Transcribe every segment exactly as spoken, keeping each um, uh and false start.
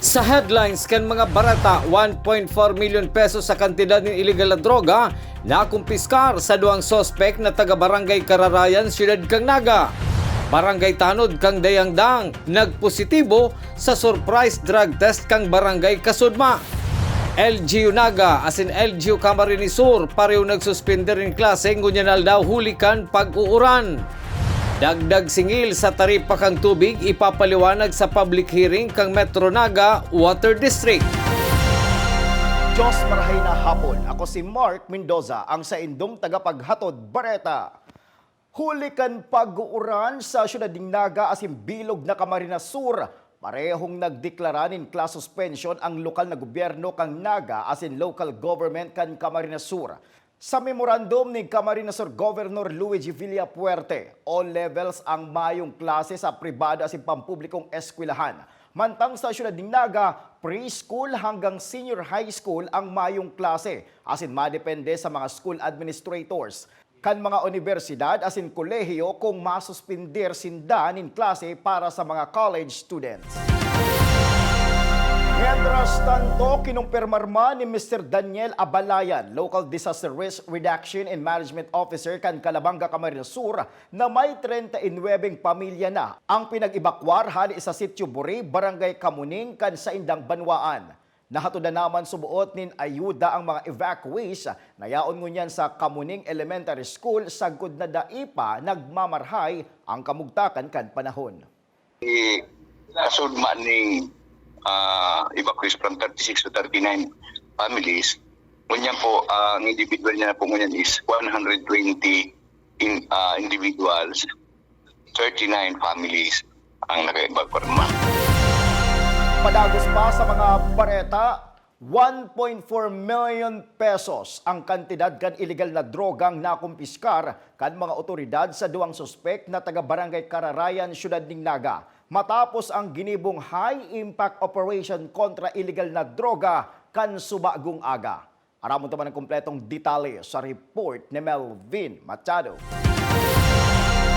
Sa headlines kan mga bareta, one point four million pesos sa kantidad nin iligal na droga nakumpiskar sa duwang suspek na taga Barangay Kararayan, Siyudad kan Naga. Barangay Tanod kan Dayangdang nagpositibo sa surprise drug test kan Barangay Kasudma. L G U Naga asin L G U Camarines Sur pareho nagsuspender nin klase ngunyan aldaw huli kan pag-uuran. Dagdag singil sa taripa kan tubig ipapaliwanag sa public hearing kan Metro Naga Water District. Diyos marahay na hapon. Ako si Mark Mendoza, ang saindong tagapaghatod bareta. Huli kan pag-uuran sa siyudad nin Naga asin bilog na Camarines Sur, parehong nagdeklara nin class suspension ang lokal na gobyerno kan Naga asin local government kan Camarines Sur. Sa memorandum ni Camarines Sur Governor Luigi Villafuerte, all levels ang mayong klase sa pribado asin pampublikong eskwelahan. Mantang sa siyudad nin Naga, preschool hanggang senior high school ang mayong klase, asin madepende sa mga school administrators kan mga unibersidad asin kolehiyo kung masuspender sinda nin klase para sa mga college students. Mientras tanto, kinumpirmar man ni Mister Daniel Abalayan, Local Disaster Risk Reduction and Management Officer kan Calabanga, Camarines Sur, na may treinta y nuebe pamilya na ang pinag-ebakwar hali sa Sitio Buri, Barangay Kamuning, kan saindang banwaan. Nahatodan na man suboot nin ayuda ang mga evacuees na yaon ngunyan sa Kamuning Elementary School sagkod na dai pa nagmamarhay ang kamugtakan kan panahon. Kasudma ning, ah, evacuees from thirty-six to thirty-nine families. Ngunyan po, ang individual niya na po ngunyan is one hundred twenty in, ah, individuals, thirty-nine families ang naka-evacuate man. Padagos pa sa mga bareta, one point four million pesos ang kantidad kan iligal na drogang nakumpiskar kan mga otoridad sa duwang suspek na taga Barangay Kararayan, Siyudad nin Naga, matapos ang ginibong high-impact operation kontra iligal na droga kan subagong aga. Aramon ta man an kompletong detalye sa report ni Melvin Machado.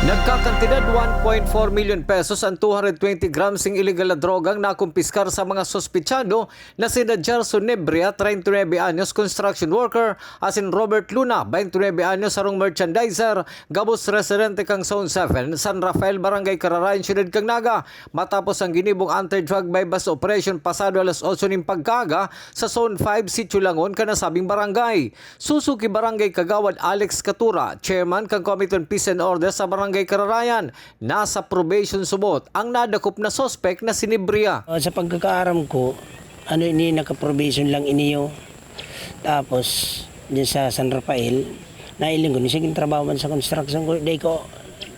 Nagkakantidad one point four million pesos an two hundred twenty grams nin iligal na drogang nakumpiskar sa mga suspetsado na sina Gerson Nebria, treinta y nueve anyos, construction worker, asin Robert Luna, veintinuebe anyos, sarong merchandiser, gabos residente kan Zone seven, San Rafael, Barangay Kararayan, Siyudad kan Naga, matapos an ginibong anti-drug buy-bust operation pasado alas otso nin pagkaaga sa Zone five, Sitio Langon, kan nasabing barangay. Susuki Barangay Kagawad Alex Catura, chairman kan Committee on Peace and Order sa Barangay Kararayan, nasa probation subot ang nadakop na suspek na si Nebria. Ah, sa pagkakaaram ko, ano ini, naka-probation lang iniyo. Tapos, dyan sa San Rafael, nailing ko, sige, trabaho man sa construction ko, dai ko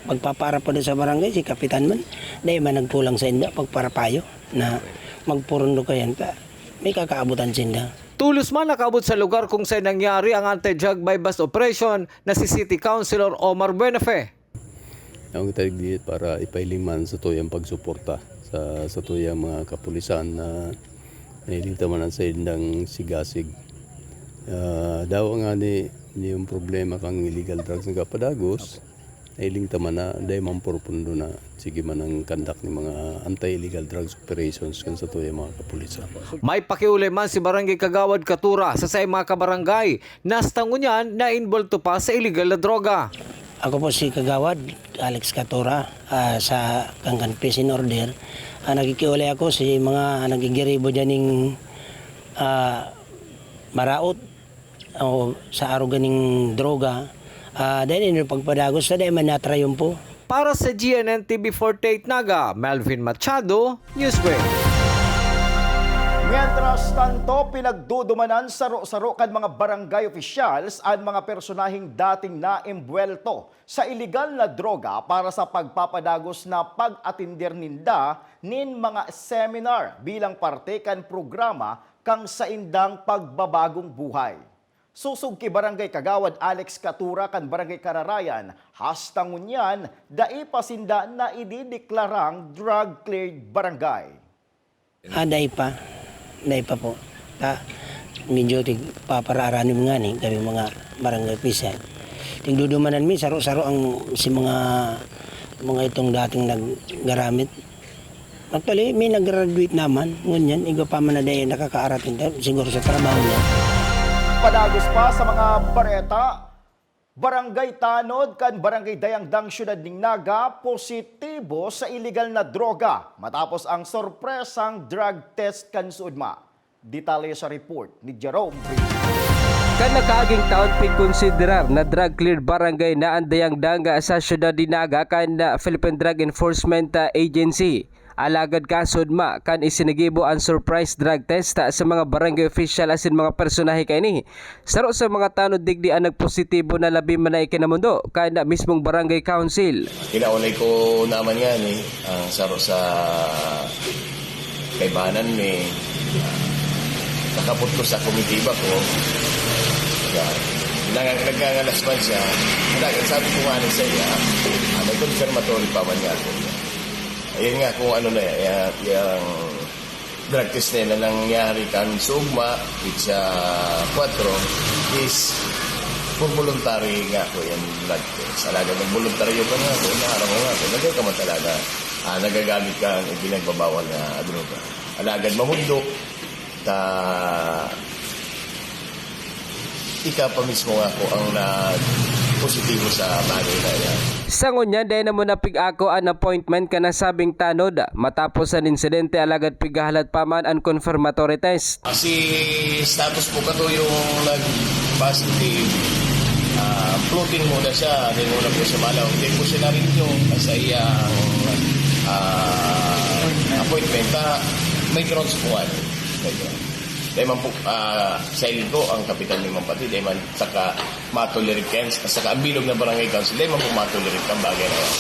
pagpapaarap pa doon sa barangay, si Kapitan man, dai man nagkulang sa inda, pagparapayo na magpurundo kayan ta, may kakaabutan sinda. Tulos man nakaabot sa lugar kung saan nangyari ang anti-drug buy-bust operation na si City Councilor Omar Buenafe. Ang tarig di para ipailing man sa tuyang pagsuporta sa, sa tuyang mga kapulisan na nailing ta man sa indang sigasig. Ah, dawa nga ni, ni yung problema kang illegal drugs nagkapadagos, nailing ta man na dai man profundo na sige man ang kandak ni mga anti-illegal drugs operations kan sa tuyang mga kapulisan. May pakiulay man si Barangay Kagawad Katura sa saiyang mga kabarangay, nasta ngunyan na inbolto pa sa illegal na droga. Ako po si Kagawad Alex Katura, ah, sa Kangkan Peace and Order. Ah, nakikiulay ako sa mga nagigiribo dyan ning, ah, maraot o sa aruga ning droga. Ah, dahil ino pagpadagos sa dahil man natrayumpo. Para sa G N N T V forty-eight Naga, Melvin Machado, Newsway. Mientras tanto, pinagdudumanan saro-saro kan mga barangay officials an mga personaheng dating naembwelto sa iligal na droga para sa pagpapadagos na pag-atender ninda nin mga seminar bilang parte kan programa kan saindang pagbabagong buhay. Susog ki Barangay Kagawad Alex Katura kan Barangay Kararayan, hasta ngunyan, dai pa sinda naidideklarang drug-cleared barangay. Ah, dai pa. Dai pa po. Ta, medyo tigpaparaaranim ngani kami mga barangay official. Tigdudumanan mi, saro-saro ang si mga, mga itong dating naggaramit. Actually, may nag-graduate naman, ngunyan, igwa pa man na dai nakakaaratin ta, siguro sa trabaho niya. Padagos pa sa mga bareta, Barangay Tanod kan Barangay Dayangdang, Siyudad nin Naga, positibo sa iligal na droga matapos ang sorpresang drug test kan suudma. Detalye sa report ni Jerome Brito. Kan nakaaging taon, pigkonsiderar na drug-cleared barangay na an Dayangdang sa siyudad nin Naga kan, ah, Philippine Drug Enforcement, ah, Agency. Alagad kan suudma, kan isinigibo an surprise drug test, ah, sa mga barangay official asin mga personahe kaini, saro sa mga tanod digdi an nagpositibo na labi man na ikinamundo kan mismong barangay council. Kinaunay ko naman nga ni ang saro sa kaibanan ni, ah, nakapot ko sa komitiba ko. Yan. Nang-, nagngangalas man siya. Nag-, sabi ko nga ni sa iya, ah, may confirmatory pa man nga ako. Ayun nga kung ano na yan, yung drug test na yan na nangyari kan suugma, pizza four, is for voluntary nga ako yung drug test. Alagad nag-voluntaryo ka nga ako, inaaraw mo nga ako, lagay ka man talaga. Ah, nagagamit ka ang ipinagbabawal na droga. Alagad mahundo, ta ika pa mismo nga ako ang nag-positibo sa bagay na yan. Sa ngunyan, dai na mo napig-ako an appointment kan nasabing tanod matapos an insidente, alagad pigahalat pa man an confirmatory test. Si status po kato yung nag-positive, ah, floating muna siya, hindi muna po siya malaw. Hindi po siya na-review sa iyang, ah, appointment. Ah, may grounds po, ano. May grounds. Dai man po, ah, sa ko, ang kapitan ni Mampati, dai man saka matolerate kan, saka ang bilog na barangay council, dai man po matolerate ang bagay na yan.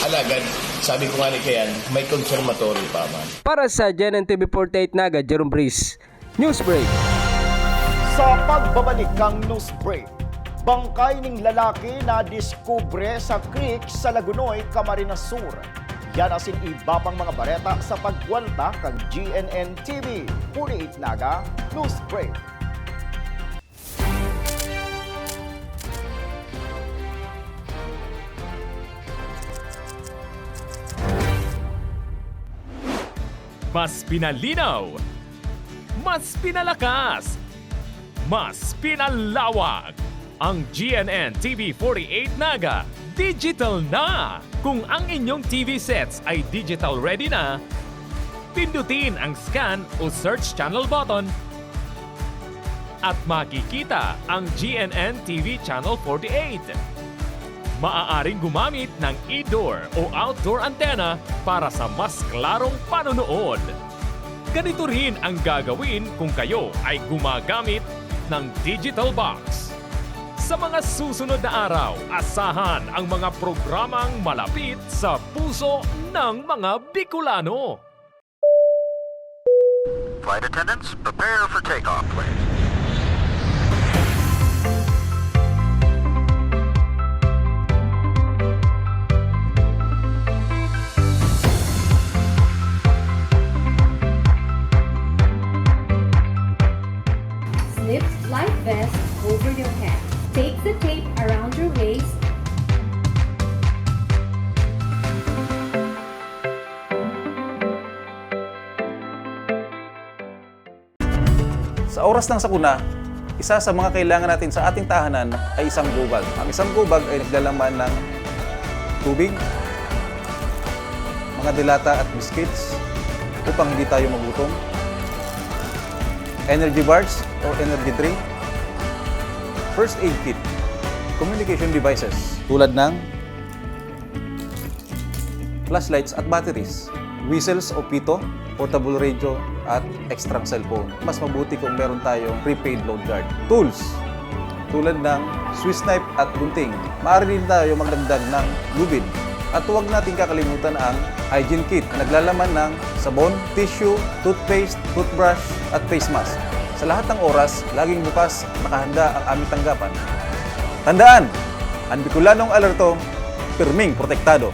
Alagad, sabi ko nga ni kayan, may confirmatory pa man. Para sa G N N T V forty-eight Naga, Jerome Breeze, Newsbreak. Sa pagbabalik kang Newsbreak, bangkay ning lalaki na diskubre sa creek sa Lagonoy, Camarines Sur. Yan asin iba pang mga bareta sa pagkwenta kan G N N T V forty-eight Naga News Break. Mas pinalinaw, mas pinalakas, mas pinalawak. Ang G N N T V forty-eight Naga digital na! Kung ang inyong T V sets ay digital ready na, pindutin ang scan o search channel button at makikita ang G N N T V Channel forty-eight. Maaaring gumamit ng indoor o outdoor antenna para sa mas klarong panonood. Ganito rin ang gagawin kung kayo ay gumagamit ng digital box. Sa mga susunod na araw, asahan ang mga programang malapit sa puso ng mga Bicolano. Flight attendants, prepare for takeoff, please. Slip life vest over your head. Take the tape around your waist. Sa oras ng sakuna, isa sa mga kailangan natin sa ating tahanan ay isang go bag. Ang isang go bag ay naglalaman ng tubig, mga delata at biscuits upang hindi tayo magutom, energy bars or energy drink, first aid kit, communication devices tulad ng flashlights at batteries, whistles o pito, portable radio, at extrang cellphone. Mas mabuti kung meron tayong prepaid load guard. Tools, tulad ng Swiss knife at gunting. Maaari din tayo magdagdag ng lubid. At huwag nating kakalimutan ang hygiene kit na naglalaman ng sabon, tissue, toothpaste, toothbrush, at face mask. Sa lahat ng oras, laging bukas, nakahanda ang aming tanggapan. Tandaan, ang Bicolanong alerto, pirming protektado.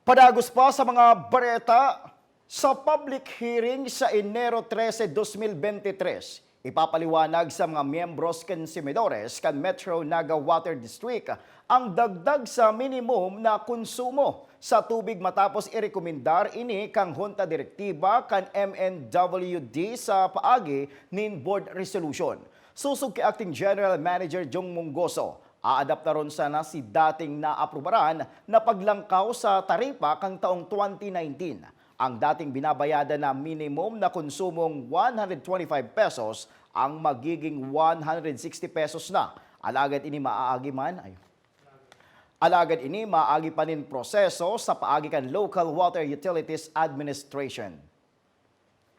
Padagos pa sa mga bareta, Sa public hearing sa Enero trese, dos mil bente tres, ipapaliwanag sa mga miyembros kan simidores kan Metro Naga Water District ang dagdag sa minimum na konsumo sa tubig matapos irekomendar ini kan Junta Direktiba kan M N W D sa paagi nin Board Resolution. Sosog ki Acting General Manager Jong Mongoso, aadaptaron sana si dating naaprubaran na paglangkaw sa taripa kan taong twenty nineteen. Ang dating binabayadan na minimum na konsumong one hundred twenty-five pesos ang magiging one hundred sixty pesos na. Alagad ini maaagi man, ay, alagad ini maaagi pa nin proseso sa paagi kan Local Water Utilities Administration.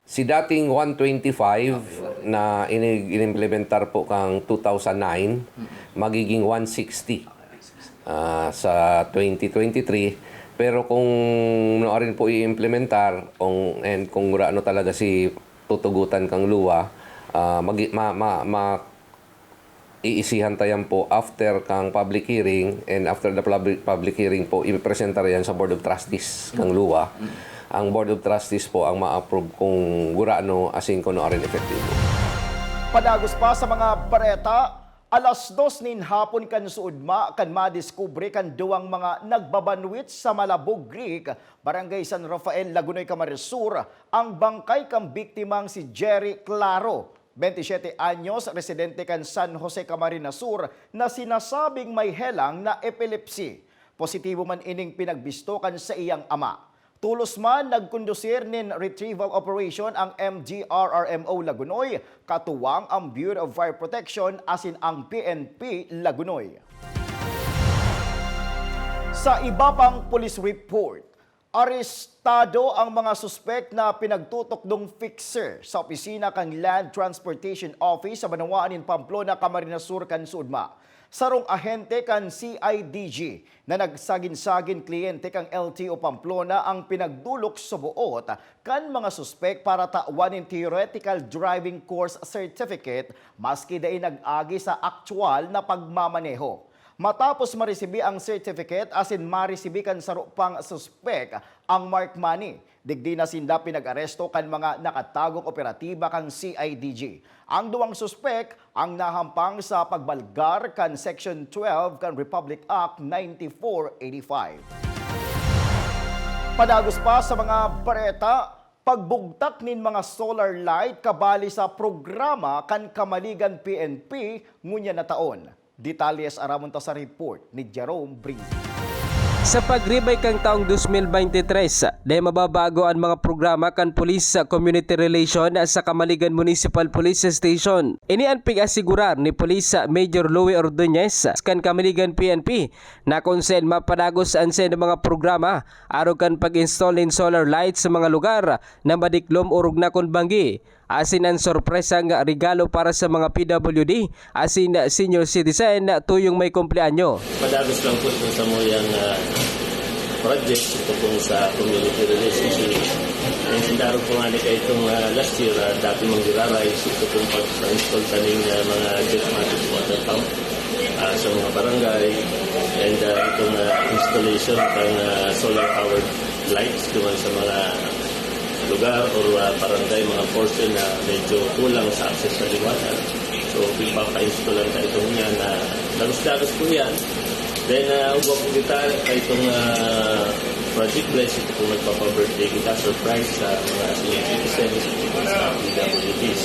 Si dating one twenty-five na ini-, inimplementar po kang two thousand nine, magiging one sixty, ah, sa twenty twenty-three. Pero kung nuarin po i-implementar, kung, and kung ano talaga si tutugutan kang luwa, ah, magi-, ma-, ma-, ma-, iisihan ta yan po after kang public hearing, and after the public, public hearing po, ipresentar yan sa Board of Trustees kang luwa. Ang Board of Trustees po ang ma-approve kung gurano asin kung ano rin epektibo. Padagos pa sa mga bareta, alas dos nin hapon kan suodma kan madiskubre kan duwang mga nagbabanwit sa Malabog Creek, Barangay San Rafael, Lagonoy, Camarines Sur, ang bangkay kan biktimang si Jerry Claro, bente siyete anyos, residente kan San Jose, Camarines Sur, na sinasabing may helang na epilepsy. Positibo man ining pinagbisto kan saiyang ama. Tolos man nagkondusir nin retrieval operation ang M G R R M O Lagonoy, katuwang ang Bureau of Fire Protection asin ang P N P Lagonoy. Sa iba pang police report, arestado ang mga suspek na pinagtutukdong fixer sa opisina kan Land Transportation Office sa banwaan nin Pamplona, Camarines Sur kan suodma. Sarong ahente kan C I D G na nagsagin-sagin kliyente kan L T O Pamplona ang pinagdolok sa buot kan mga suspek para tawan nin theoretical driving course certificate, maski dai nag-agi sa aktuwal na pagmamaneho. Matapos maresibi ang certificate asin maresibi kan saro pang suspek ang marked money, digdi na sinda pinag-aresto kan mga nakatagong operatiba kan C I D G. Ang duwang suspek ang nahampang sa pagbalgar kan Section twelve kan Republic Act ninety-four eighty-five. Padagos pa sa mga bareta, pagbugtak nin mga solar light kabali sa programa kan Kamaligan P N P ngunyan na taon. Detalye sa aramon ta sa report ni Jerome Brito. Sa pagribay kan taong dos mil baynte tres, dai mababago an mga programa kan Police sa Community Relation sa Kamaligan Municipal Police Station. Ini an pig-asigurar ni Police Major Louie Ordonez kan Kamaligan P N P, na kun saen mapadagos an saindong mga programa arog kan pag-install nin solar lights sa mga lugar na madiklom orog na kun banggi. Asin an sorpresang regalo para sa mga P W D asin senior citizen tuyong may kumpleanyo. Padagos lang po itong samuyang ah, project, ito pong sa community relationship. And sindarog po nga ni kayo itong ah, last year, ah, dati manggiraray, ito pong pag-install kaning ah, mga Jetmatic water pump ah, sa mga barangay. And ah, itong ah, installation ng ah, solar powered lights doon sa mga lugar or ah, barangay, mga portion na medyo kulang sa access sa liwanag. So, ipapa-installan tayo itong yan na dagos-dagos po yan. Then, uh, ugwa po kita kay itong uh, Project Bless, ito po nagpapa-birthday kita, surprise sa mga senior citizens, sa P W Ds.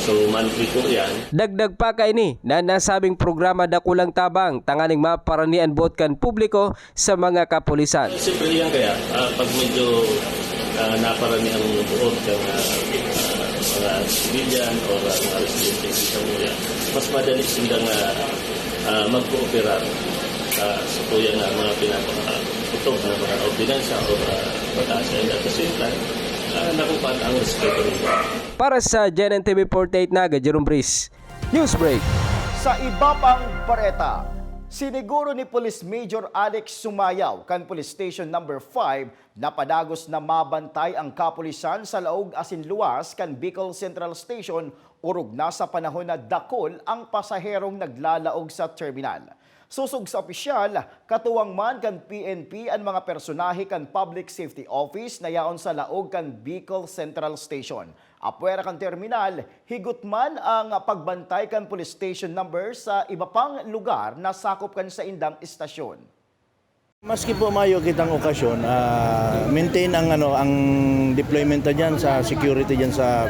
So, monthly po yan. Dagdag pa kaini na nasabing programa dakulang tabang tanganing maparani an buot kan publiko sa mga kapulisan. Siyempre yan kaya, ah, pag medyo ah, naparani ang buot ng ah, ah, mga civilian o ah, mga residente sa Muya, mas madali silang ah, ah, magkooperar ah, sa tuya nga mga pinapakautog na mga ordinansa o ah, batas. And at the same time, ah, nakukuha ang respeto nila. Para sa G N N T V forty-eight Naga, Jerome Breeze, Newsbreak. Sa iba pang bareta, siniguro ni Police Major Alex Sumayaw kan Police Station Number five na padagos na mabantay ang kapulisan sa laog asin luwas kan Bicol Central Station orog na sa panahon na dakul ang pasaherong naglalaog sa terminal. Sosog sa opisyal, katuwang man kan P N P an mga personahe kan Public Safety Office na yaon sa laog kan Bicol Central Station. Apwera kan terminal, higot man ang pagbantay kan police station number sa iba pang lugar na sakop kan saindang istasyon. Maski po mayo kitang okasyon, ah, maintain ang, ano, ang deployment ta diyan sa security diyan sa,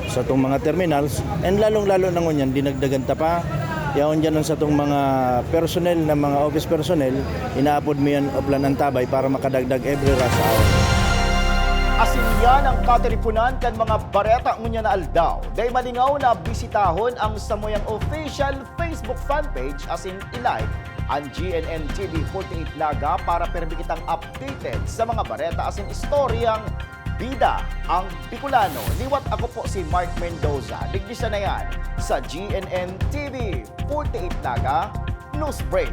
sa tong mga terminals, and lalong-lalo na ngunyan, dinagdagan ta pa. Yaon diyan ang satong mga personnel na mga office personnel, inaapod mi yan Oplan Antabay para makadagdag every rush hour. Asin yan ang katiripunan kan mga bareta ngunyan na aldaw. Dai malingaw na bisitahon ang samuyang official Facebook fanpage asin i-like ang G N N T V forty-eight Naga para pirmi kitang updated sa mga bareta asin istoryang bida ang Bicolano. Liwat ako po si Mark Mendoza. Digdi sa na yan sa G N N T V forty-eight Naga News Break.